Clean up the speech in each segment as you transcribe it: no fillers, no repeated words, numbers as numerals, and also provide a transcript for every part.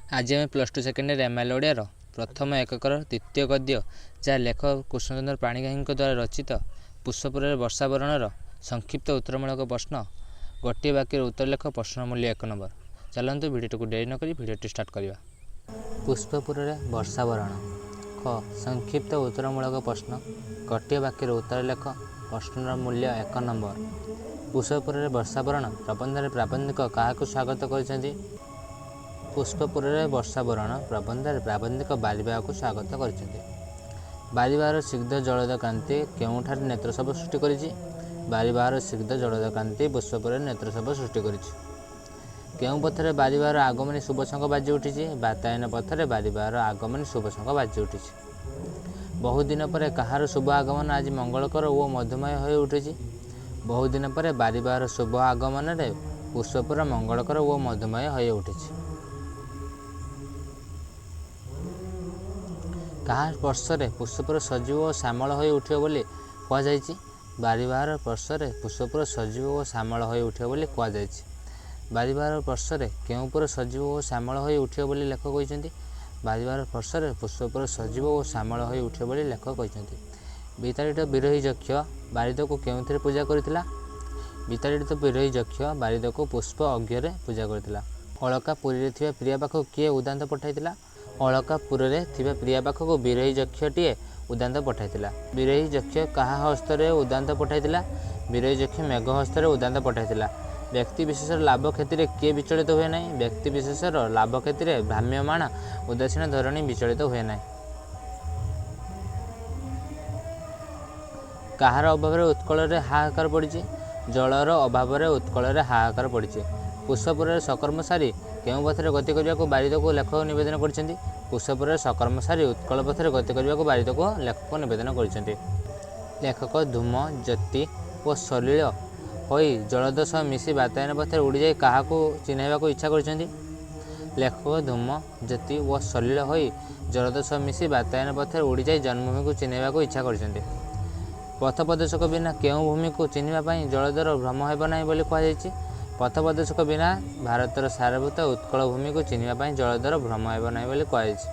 ଆଜି ଆମେ plus two second year M I L ଓଡ଼ିଆର ପ୍ରଥମ ଏକକର ଦ୍ୱିତୀୟ ଗଦ୍ୟ, ଯାହା ଲେଖକ କୃଷ୍ଣଚନ୍ଦ୍ର ପାଣିଗ୍ରାହୀଙ୍କ ଦ୍ୱାରା ରଚିତ ପୁଷ୍ପପୁରରେ ବର୍ଷାବରଣର ସଂକ୍ଷିପ୍ତ ଉତ୍ତରମୂଳକ ପ୍ରଶ୍ନ, ଗୋଟିଏ ବାକ୍ୟର ଉତ୍ତର ଲେଖ, ପ୍ରଶ୍ନ ମୂଲ୍ୟ 1 ନମ୍ବର। ଚାଲନ୍ତୁ ଭିଡ଼ିଓଟିକୁ ଡେରି ନକରି ଭିଡ଼ିଓଟି ଷ୍ଟାର୍ଟ କରିବା। ପୁଷ୍ପପୁରରେ ବର୍ଷାବରଣ। ଖ ସଂକ୍ଷିପ୍ତ ଉତ୍ତରମୂଳକ ପ୍ରଶ୍ନ, ଗୋଟିଏ ବାକ୍ୟର ଉତ୍ତର ଲେଖ, ପ୍ରଶ୍ନର ମୂଲ୍ୟ 1 ନମ୍ବର। ପୁଷ୍ପପୁରରେ ବର୍ଷାବରଣ ପ୍ରବନ୍ଧରେ ପ୍ରାବନ୍ଧିକ କାହାକୁ ସ୍ୱାଗତ କରିଛନ୍ତି? ପୁଷ୍ପପୁରରେ ବର୍ଷାବରଣ ପ୍ରବନ୍ଧରେ ପ୍ରାବନ୍ଧିକ ବାରିବାହକୁ ସ୍ୱାଗତ କରିଛନ୍ତି। ବାରିବାହର ସ୍ନିଗ୍ଧ ଜଳଦ କାନ୍ତି କେଉଁଠାରେ ନେତ୍ରଶୋଭ ସୃଷ୍ଟି କରିଛି? ବାରିବାହର ସ୍ନିଗ୍ଧ ଜଳଦ କାନ୍ତି ପୁଷ୍ପପୁରରେ ନେତ୍ରଶୋଭ ସୃଷ୍ଟି କରିଛି। କେଉଁ ପଥରେ ବାରିବାହର ଆଗମନୀ ଶୁଭଶଙ୍ଖ ବାଜି ଉଠିଛି? ବାତାୟନ ପଥରେ ବାରିବାହର ଆଗମନୀ ଶୁଭଶଙ୍ଖ ବାଜି ଉଠିଛି। ବହୁଦିନ ପରେ କାହାର ଶୁଭ ଆଗମନ ଆଜି ମଙ୍ଗଳକର ଓ ମଧୁମୟ ହୋଇ ଉଠିଛି? ବହୁଦିନ ପରେ ବାରିବାହର ଶୁଭ ଆଗମନରେ ପୁଷ୍ପପୁର ମଙ୍ଗଳକର ଓ ମଧୁମୟ ହୋଇ ଉଠିଛି। କାହା ସ୍ପର୍ଶରେ ପୁଷ୍ପପୁର ସଜୀବ ଓ ଶ୍ୟାମଳ ହୋଇ ଉଠିବ ବୋଲି କୁହାଯାଇଛି? ବାରିବାହର ସ୍ପର୍ଶରେ ପୁଷ୍ପପୁର ସଜୀବ ଓ ଶ୍ୟାମଳ ହୋଇ ଉଠିବ ବୋଲି କୁହାଯାଇଛି। ବାରିବାହର ସ୍ପର୍ଶରେ କେଉଁ ପୁର ସଜୀବ ଓ ଶ୍ୟାମଳ ହୋଇ ଉଠିବ ବୋଲି ଲେଖକ କହିଛନ୍ତି? ବାରିବାହର ସ୍ପର୍ଶରେ ପୁଷ୍ପପୁର ସଜୀବ ଓ ଶ୍ୟାମଳ ହୋଇ ଉଠିବ ବୋଲି ଲେଖକ କହିଛନ୍ତି। ବିତାଡ଼ିତ ବିରହୀ ଯକ୍ଷ ବାରିଦକୁ କେଉଁଥିରେ ପୂଜା କରିଥିଲା? ବିତାଡ଼ିତ ବିରହୀ ଯକ୍ଷ ବାରିଦକୁ ପୁଷ୍ପ ଅର୍ଘ୍ୟରେ ପୂଜା କରିଥିଲା। ଅଳକାପୁରୀରେ ଥିବା ପ୍ରିୟା ପାଖକୁ କିଏ ଉଦାନ୍ତ ପଠାଇଥିଲା? ଅଳକାପୁରରେ ଥିବା ପ୍ରିୟା ପାଖକୁ ବିରହୀ ଯକ୍ଷଟିଏ ଉଦାନ୍ତ ପଠାଇଥିଲା। ବିରହୀ ଯକ୍ଷ କାହା ହସ୍ତରେ ଉଦାନ୍ତ ପଠାଇଥିଲା? ବିରହୀ ଯକ୍ଷ ମେଘ ହସ୍ତରେ ଉଦାନ୍ତ ପଠାଇଥିଲା। ବ୍ୟକ୍ତି ବିଶେଷର ଲାଭ କ୍ଷତିରେ କିଏ ବିଚଳିତ ହୁଏ ନାହିଁ? ବ୍ୟକ୍ତି ବିଶେଷର ଲାଭ କ୍ଷତିରେ ଭ୍ରାମ୍ୟମାଣ ଉଦାସୀନ ଧରଣୀ ବିଚଳିତ ହୁଏ ନାହିଁ। କାହାର ଅଭାବରେ ଉତ୍କଳରେ ହାହାକାର ପଡ଼ିଛି? ଜଳର ଅଭାବରେ ଉତ୍କଳରେ ହାହାକାର ପଡ଼ିଛି। ପୁଷ୍ପପୁରରେ ସକର୍ମ ସାରି କେଉଁ ପଥରେ ଗତି କରିବାକୁ ବାରିଦକୁ ଲେଖକ ନିବେଦନ କରିଛନ୍ତି? ପୁଷ୍ପପୁରରେ ସକର୍ମ ସାରି ଉତ୍କଳ ପଥରେ ଗତି କରିବାକୁ ବାରିଦକୁ ଲେଖକ ନିବେଦନ କରିଛନ୍ତି। ଲେଖକ ଧୂମ, ଜ୍ୟୋତି ଓ ସଲିଳ ହୋଇ ଜଳଦ ସହ ମିଶି ବାତାୟନ ପଥରେ ଉଡ଼ିଯାଇ କାହାକୁ ଚିହ୍ନାଇବାକୁ ଇଚ୍ଛା କରିଛନ୍ତି? ଲେଖକ ଧୂମ, ଜ୍ୟୋତି ଓ ସଲିଳ ହୋଇ ଜଳଦ ସହ ମିଶି ବାତାୟନ ପଥରେ ଉଡ଼ିଯାଇ ଜନ୍ମଭୂମିକୁ ଚିହ୍ନାଇବାକୁ ଇଚ୍ଛା କରିଛନ୍ତି। ପଥ ପ୍ରଦର୍ଶକ ବିନା କେଉଁ ଭୂମିକୁ ଚିହ୍ନିବା ପାଇଁ ଜଳଦର ଭ୍ରମ ହେବ ନାହିଁ ବୋଲି କୁହାଯାଇଛି? ପଥ ପ୍ରଦର୍ଶକ ବିନା ଭାରତର ସାରଭୂତ ଉତ୍କଳ ଭୂମିକୁ ଚିହ୍ନିବା ପାଇଁ ଜଳଦର ଭ୍ରମ ହେବ ନାହିଁ ବୋଲି କୁହାଯାଇଛି।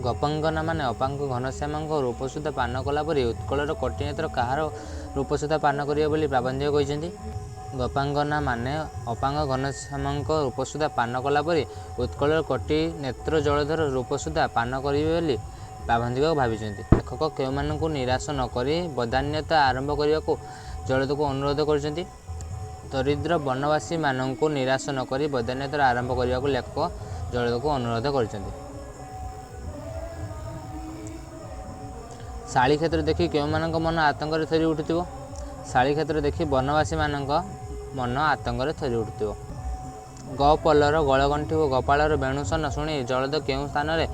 ଗୋପାଙ୍ଗନାମାନେ ଅପାଙ୍ଗ ଘନଶ୍ୟାମଙ୍କ ରୂପସୁଧା ପାନ କଲାପରି ଉତ୍କଳର କୋଟିନେତ୍ର କାହାର ରୂପସୁଧା ପାନ କରିବେ ବୋଲି ପ୍ରାବନ୍ଧିକ କହିଛନ୍ତି? ଗୋପାଙ୍ଗନାମାନେ ଅପାଙ୍ଗ ଘନଶ୍ୟାମଙ୍କ ରୂପସୁଧା ପାନ କଲାପରି ଉତ୍କଳର କୋଟି ନେତ୍ର ଜଳଧର ରୂପସୁଧା ପାନ କରିବେ ବୋଲି ପ୍ରାବନ୍ଧିକ ଭାବିଛନ୍ତି। ଲେଖକ କେଉଁମାନଙ୍କୁ ନିରାଶ ନକରି ବଦାନ୍ୟତା ଆରମ୍ଭ କରିବାକୁ ଜଳଦକୁ ଅନୁରୋଧ କରିଛନ୍ତି? ଦରିଦ୍ର ବନବାସୀମାନଙ୍କୁ ନିରାଶ ନକରି ବଦାନ୍ୟତାର ଆରମ୍ଭ କରିବାକୁ ଲେଖକ ଜଳଦକୁ ଅନୁରୋଧ କରିଛନ୍ତି। ଶାଳି କ୍ଷେତ୍ର ଦେଖି କେଉଁମାନଙ୍କ ମନ ଆତଙ୍କରେ ଥରି ଉଠୁଥିବ? ଶାଳି କ୍ଷେତ୍ର ଦେଖି ବନବାସୀମାନଙ୍କ ମନ ଆତଙ୍କରେ ଥରି ଉଠୁଥିବ। ଗୋପଲର ଗଳଗଣ୍ଠି ଓ ଗୋପାଳର ବେଣୁଶନ ଶୁଣି ଜଳଦ କେଉଁ ସ୍ଥାନରେ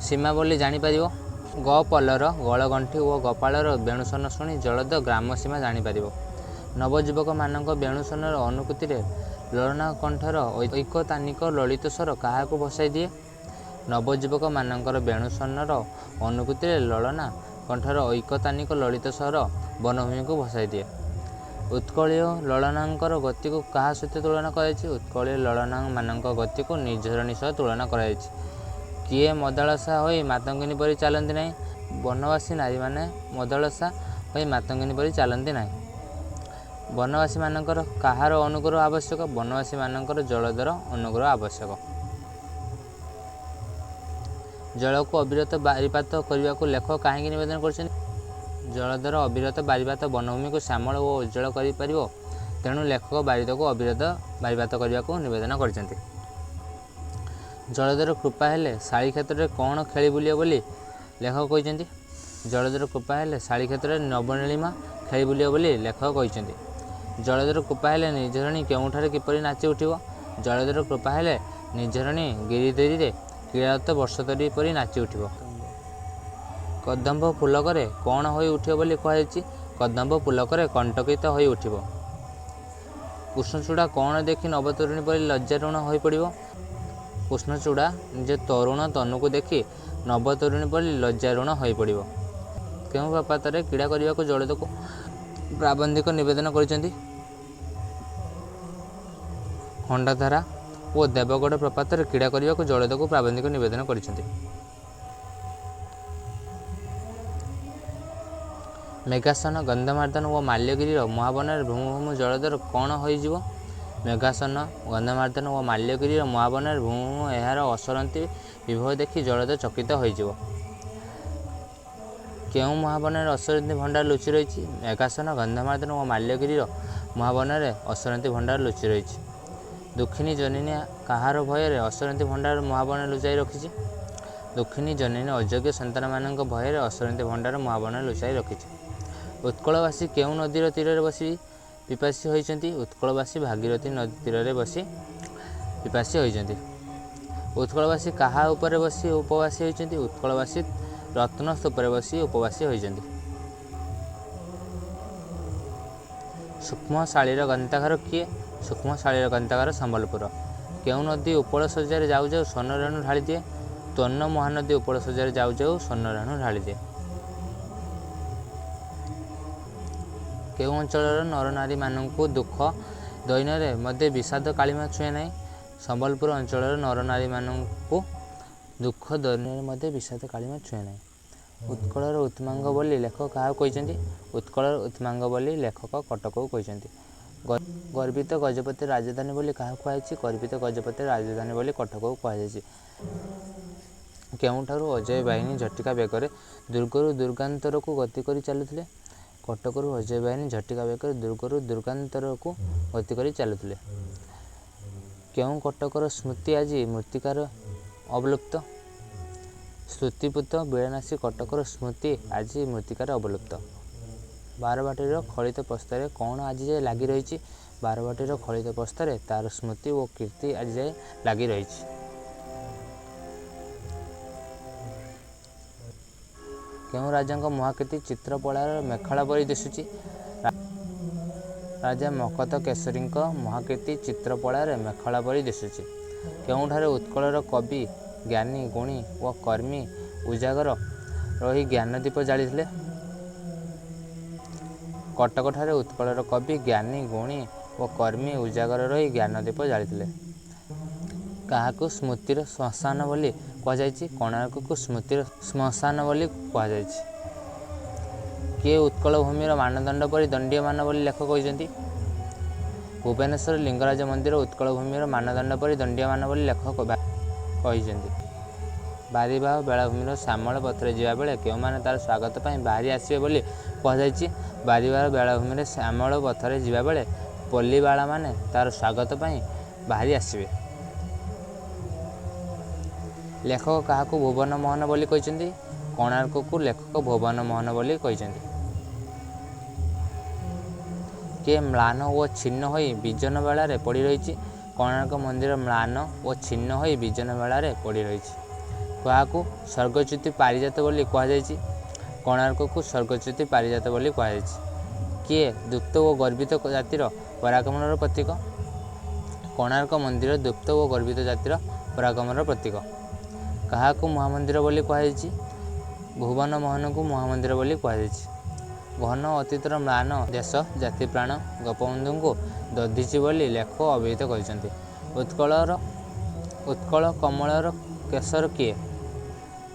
ସୀମା ବୋଲି ଜାଣିପାରିବ? ଗୋପଲର ଗଳଗଣ୍ଠି ଓ ଗୋପାଳର ବେଣୁଶନ ଶୁଣି ଜଳଦ ଗ୍ରାମ ସୀମା ଜାଣିପାରିବ। ନବଯୁବକମାନଙ୍କ ବେଣୁଶନର ଅନୁକୃତିରେ ଲଳନା କଣ୍ଠର ଐକତାନିକ ଲଳିତ ସ୍ୱର କାହାକୁ ଭସାଇ ଦିଏ? ନବଯୁବକମାନଙ୍କର ବେଣୁଶନର ଅନୁକୃତିରେ ଲଳନା କଣ୍ଠର ଐକତାନିକ ଲଳିତ ସ୍ୱର ବନଭୂମିକୁ ଭସାଇ ଦିଏ। ଉତ୍କଳୀୟ ଲଳନାଙ୍କର ଗତିକୁ କାହା ସହିତ ତୁଳନା କରାଯାଇଛି? ଉତ୍କଳୀୟ ଲଳନାମାନଙ୍କ ଗତିକୁ ନିର୍ଝରଣୀ ସହ ତୁଳନା କରାଯାଇଛି। କିଏ ମଦାଳସା ହୋଇ ମାତଙ୍ଗିନୀ ପରି ଚାଲନ୍ତି ନାହିଁ? ବନବାସୀ ନାରୀମାନେ ମଦାଳସା ହୋଇ ମାତଙ୍ଗିନୀ ପରି ଚାଲନ୍ତି ନାହିଁ। ବନବାସୀମାନଙ୍କର କାହାର ଅନୁଗ୍ରହ ଆବଶ୍ୟକ? ବନବାସୀମାନଙ୍କର ଜଳଦର ଅନୁଗ୍ରହ ଆବଶ୍ୟକ। ଜଳକୁ ଅବିରତ ବାରିପାତ କରିବାକୁ ଲେଖକ କାହିଁକି ନିବେଦନ କରିଛନ୍ତି? ଜଳଦର ଅବିରତ ବାରିପାତ ବନଭୂମିକୁ ଶ୍ୟାମଳ ଓ ଉଜ୍ଜ୍ୱଳ କରିପାରିବ, ତେଣୁ ଲେଖକ ବାରିଦକୁ ଅବିରତ ବାରିପାତ କରିବାକୁ ନିବେଦନ କରିଛନ୍ତି। ଜଳଦର କୃପା ହେଲେ ଶାଳି କ୍ଷେତ୍ରରେ କ'ଣ ଖେଳି ବୁଲିବ ବୋଲି ଲେଖକ କହିଛନ୍ତି? ଜଳଦର କୃପା ହେଲେ ଶାଳି କ୍ଷେତ୍ରରେ ନବନୀଳିମା ଖେଳି ବୁଲିବ ବୋଲି ଲେଖକ କହିଛନ୍ତି। ଜଳଦର କୃପା ହେଲେ ନିର୍ଝରଣୀ କେଉଁଠାରେ କିପରି ନାଚି ଉଠିବ? ଜଳଦର କୃପା ହେଲେ ନିର୍ଝରଣୀ ଗିରିଧରିରେ କ୍ରୀଡ଼ାରତ ବର୍ଷତରୀ ପରି ନାଚି ଉଠିବ। କଦମ୍ବ ପୁଲକରେ କ'ଣ ହୋଇ ଉଠିବ ବୋଲି କୁହାଯାଇଛି? କଦମ୍ବ ପୁଲକରେ କଣ୍ଟକିତ ହୋଇ ଉଠିବ। କୃଷ୍ଣଚୂଡ଼ା କ'ଣ ଦେଖି ନବତରୁଣୀ ପରି ଲଜ୍ଜାରୁଣ ହୋଇପଡ଼ିବ? କୃଷ୍ଣଚୂଡ଼ା ନିଜ ତରୁଣ ତନୁକୁ ଦେଖି ନବତରୁଣୀ ପରି ଲଜ୍ଜାରୁଣ ହୋଇପଡ଼ିବ। କେଉଁ ପ୍ରପାତରେ କ୍ରୀଡ଼ା କରିବାକୁ ଜଳଦକୁ ପ୍ରାବନ୍ଧିକ ନିବେଦନ କରିଛନ୍ତି? ଖଣ୍ଡଧାରା ଓ ଦେବଗଡ଼ ପ୍ରପାତରେ କ୍ରୀଡ଼ା କରିବାକୁ ଜଳଦକୁ ପ୍ରାବନ୍ଧିକ ନିବେଦନ କରିଛନ୍ତି। ମେଘାସନ, ଗନ୍ଧମାର୍ଦ୍ଦନ ଓ ମାଲ୍ୟଗିରିର ମହାବନରେ ଭ୍ରମୁ ଭ୍ରମୁ ଜଳଧର କ'ଣ ହୋଇଯିବ? ମେଘାସନ, ଗନ୍ଧମାର୍ଦ୍ଦନ ଓ ମାଲ୍ୟଗିରିର ମହାବନରେ ଭ୍ରମୁ ଭ୍ରମୁ ଏହାର ଅସରନ୍ତି ବିଭବ ଦେଖି ଜଳଧର ଚକିତ ହୋଇଯିବ। କେଉଁ ମହାବନରେ ଅସରନ୍ତି ଭଣ୍ଡାର ଲୁଚି ରହିଛି? ମେଘାସନ, ଗନ୍ଧମାର୍ଦ୍ଦନ ଓ ମାଲ୍ୟଗିରିର ମହାବନରେ ଅସରନ୍ତି ଭଣ୍ଡାର ଲୁଚି ରହିଛି। ଦୁଃଖିନୀ ଜନନୀ କାହାର ଭୟରେ ଅସରନ୍ତି ଭଣ୍ଡାର ମହାବନରେ ଲୁଚାଇ ରଖିଛି? ଦୁଃଖିନୀ ଜନନୀ ଅଯୋଗ୍ୟ ସନ୍ତାନମାନଙ୍କ ଭୟରେ ଅସରନ୍ତି ଭଣ୍ଡାର ମହାବନରେ ଲୁଚାଇ ରଖିଛି। ଉତ୍କଳବାସୀ କେଉଁ ନଦୀର ତୀରରେ ବସି ପିପାସୀ ହୋଇଛନ୍ତି? ଉତ୍କଳବାସୀ ଭାଗୀରଥୀ ନଦୀ ତୀରରେ ବସି ପିପାସୀ ହୋଇଛନ୍ତି। ଉତ୍କଳବାସୀ କାହା ଉପରେ ବସି ଉପବାସୀ ହୋଇଛନ୍ତି? ଉତ୍କଳବାସୀ ରତ୍ନସ୍ତୂପରେ ବସି ଉପବାସୀ ହୋଇଛନ୍ତି। ସୂକ୍ଷ୍ମଶାଳୀର ଗନ୍ତାଘର କିଏ? ସୂକ୍ଷ୍ମଶାଳୀର ଗନ୍ତାଘର ସମ୍ବଲପୁର। କେଉଁ ନଦୀ ଉପଳ ଶଯ୍ୟାରେ ଯାଉ ଯାଉ ସ୍ୱର୍ଣ୍ଣରେଣୁ ଢାଳିଦିଏ? ତୋର୍ଣ୍ଣ ମହାନଦୀ ଉପଳ ଶଯ୍ୟାରେ ଯାଉ ଯାଉ ସ୍ୱର୍ଣ୍ଣରେଣୁ ଢାଳିଦିଏ। କେଉଁ ଅଞ୍ଚଳର ନରନାରୀମାନଙ୍କୁ ଦୁଃଖ ଦୈନ୍ୟରେ ମଧ୍ୟ ବିଷାଦ କାଳିମା ଛୁଏଁ ନାହିଁ? ସମ୍ବଲପୁର ଅଞ୍ଚଳର ନରନାରୀମାନଙ୍କୁ ଦୁଃଖ ଦୈନ୍ୟରେ ମଧ୍ୟ ବିଷାଦ କାଳିମା ଛୁଏଁ ନାହିଁ। ଉତ୍କଳର ଉତ୍ତମାଙ୍ଗ ବୋଲି ଲେଖକ କାହାକୁ କହିଛନ୍ତି? ଉତ୍କଳର ଉତ୍ତମାଙ୍ଗ ବୋଲି ଲେଖକ କଟକକୁ କହିଛନ୍ତି। ଗର୍ବିତ ଗଜପତିର ରାଜଧାନୀ ବୋଲି କାହାକୁ କୁହାଯାଇଛି? ଗର୍ବିତ ଗଜପତିର ରାଜଧାନୀ ବୋଲି କଟକକୁ କୁହାଯାଇଛି। କେଉଁଠାରୁ ଅଜୟ ବାହିନୀ ଝଟିକା ବେଗରେ ଦୁର୍ଗରୁ ଦୁର୍ଗାନ୍ତରକୁ ଗତି କରି ଚାଲୁଥିଲେ? କଟକରୁ ଅଜୟ ବାହିନୀ ଝଟିକା ବେଗରେ ଦୁର୍ଗରୁ ଦୁର୍ଗାନ୍ତରକୁ ଗତି କରି ଚାଲୁଥିଲେ। କେଉଁ କଟକର ସ୍ମୃତି ଆଜି ମୃତ୍ତିକାର ଅବଲୁପ୍ତ? ସ୍ତୁତିପୁତ ବିଡ଼ାନାସୀ କଟକର ସ୍ମୃତି ଆଜି ମୃତ୍ତିକାରେ ଅବଲୁପ୍ତ। ବାରବାଟୀର ଖଳିତ ପ୍ରସ୍ତରେ କ'ଣ ଆଜି ଯାଏ ଲାଗି ରହିଛି? ବାରବାଟୀର ଖଳିତ ପ୍ରସ୍ତରେ ତାର ସ୍ମୃତି ଓ କୀର୍ତ୍ତି ଆଜି ଯାଏ ଲାଗି ରହିଛି। କେଉଁ ରାଜାଙ୍କ ମହାକୀର୍ତ୍ତି ଚିତ୍ରପଳାର ମେଖଳା ପରି ଦିଶୁଛି? ରାଜା ମକତ କେଶରୀଙ୍କ ମହାକୀର୍ତ୍ତି ଚିତ୍ରପଳାରେ ମେଖଳା ପରି ଦିଶୁଛି। କେଉଁଠାରେ ଉତ୍କଳର କବି, ଜ୍ଞାନୀ, ଗୁଣୀ ଓ କର୍ମୀ ଉଜାଗର ରହି ଜ୍ଞାନଦୀପ ଜାଳିଥିଲେ? କଟକଠାରେ ଉତ୍କଳର କବି, ଜ୍ଞାନୀ, ଗୁଣୀ ଓ କର୍ମୀ ଉଜାଗର ରହି ଜ୍ଞାନଦୀପ ଜାଳିଥିଲେ। କାହାକୁ ସ୍ମୃତିର ଶ୍ମଶାନ ବୋଲି କୁହାଯାଇଛି? କୋଣାର୍କକୁ ସ୍ମୃତିର ଶ୍ମଶାନ ବୋଲି କୁହାଯାଇଛି। କିଏ ଉତ୍କଳ ଭୂମିର ମାନଦଣ୍ଡ ପରି ଦଣ୍ଡୀୟମାନ ବୋଲି ଲେଖକ କହିଛନ୍ତି? ଭୁବନେଶ୍ୱର ଲିଙ୍ଗରାଜ ମନ୍ଦିର ଉତ୍କଳ ଭୂମିର ମାନଦଣ୍ଡ ପରି ଦଣ୍ଡୀୟମାନ ବୋଲି ଲେଖକ କହିଛନ୍ତି। ବାରିବାହ ବେଳାଭୂମିର ଶ୍ୟାମଳ ପଥରେ ଯିବାବେଳେ କେଉଁମାନେ ତାର ସ୍ୱାଗତ ପାଇଁ ବାହାରି ଆସିବେ ବୋଲି କୁହାଯାଇଛି? ବାରିବାହ ବେଳାଭୂମିରେ ଶ୍ୟାମଳ ପଥରେ ଯିବାବେଳେ ପଲ୍ଲୀବାଳାମାନେ ତାର ସ୍ୱାଗତ ପାଇଁ ବାହାରି ଆସିବେ। ଲେଖକ କାହାକୁ ଭୁବନ ମୋହନ ବୋଲି କହିଛନ୍ତି? କୋଣାର୍କକୁ ଲେଖକ ଭୁବନ ମୋହନ ବୋଲି କହିଛନ୍ତି। କିଏ ମ୍ଳାନ ଓ ଛିନ୍ନ ହୋଇ ବିଜନ ବେଳାରେ ପଡ଼ି ରହିଛି? କୋଣାର୍କ ମନ୍ଦିର ମ୍ଳାନ ଓ ଛିନ୍ନ ହୋଇ ବିଜନ ବେଳାରେ ପଡ଼ି ରହିଛି। କାହାକୁ ସ୍ୱର୍ଗଚ୍ୟୁତି ପାରିଜାତ ବୋଲି କୁହାଯାଇଛି? କୋଣାର୍କକୁ ସ୍ୱର୍ଗଚ୍ୟୁତି ପାରିଜାତ ବୋଲି କୁହାଯାଇଛି। କିଏ ଦୃପ୍ତ ଓ ଗର୍ବିତ ଜାତିର ପରାକ୍ରମର ପ୍ରତୀକ? କୋଣାର୍କ ମନ୍ଦିର ଦୃପ୍ତ ଓ ଗର୍ବିତ ଜାତିର ପରାକ୍ରମର ପ୍ରତୀକ। କାହାକୁ ମହାମନ୍ଦିର ବୋଲି କୁହାଯାଇଛି? ଭୁବନ ମୋହନକୁ ମହାମନ୍ଦିର ବୋଲି କୁହାଯାଇଛି। ଘନ ଅତୀତର ମ୍ଳାନ ଦେଶ ଜାତିପ୍ରାଣ ଗୋପବନ୍ଧୁଙ୍କୁ ଦଧିଛି ବୋଲି ଲେଖକ ଅଭିହିତ କରିଛନ୍ତି। ଉତ୍କଳ କମଳର କେଶର କିଏ?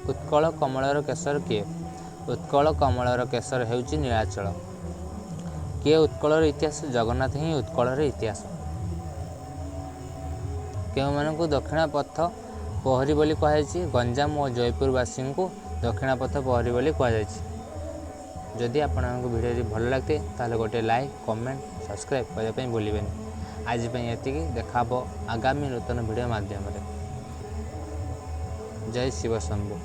ଉତ୍କଳ କମଳର କେଶର କିଏ? ଉତ୍କଳ କମଳର କେଶର ହେଉଛି ନୀଳାଚଳ। କିଏ ଉତ୍କଳର ଇତିହାସ? ଜଗନ୍ନାଥ ହିଁ ଉତ୍କଳର ଇତିହାସ। କେଉଁମାନଙ୍କୁ ଦକ୍ଷିଣାପଥ ପ୍ରହରୀ ବୋଲି କୁହାଯାଇଛି? ଗଞ୍ଜାମ ଓ ଜୟପୁରବାସୀଙ୍କୁ ଦକ୍ଷିଣାପଥ ପ୍ରହରୀ ବୋଲି କୁହାଯାଇଛି। ଯଦି ଆପଣଙ୍କୁ ଭିଡ଼ିଓଟି ଭଲ ଲାଗିଥାଏ ତାହେଲେ ଗୋଟିଏ ଲାଇକ୍, କମେଣ୍ଟ, ସବସ୍କ୍ରାଇବ୍ କରିବା ପାଇଁ ଭୁଲିବେନି। ଆଜି ପାଇଁ ଏତିକି, ଦେଖା ହେବ ଆଗାମୀ ନୂତନ ଭିଡ଼ିଓ ମାଧ୍ୟମରେ। ଜୟ ଶିବ ଶମ୍ଭୁ।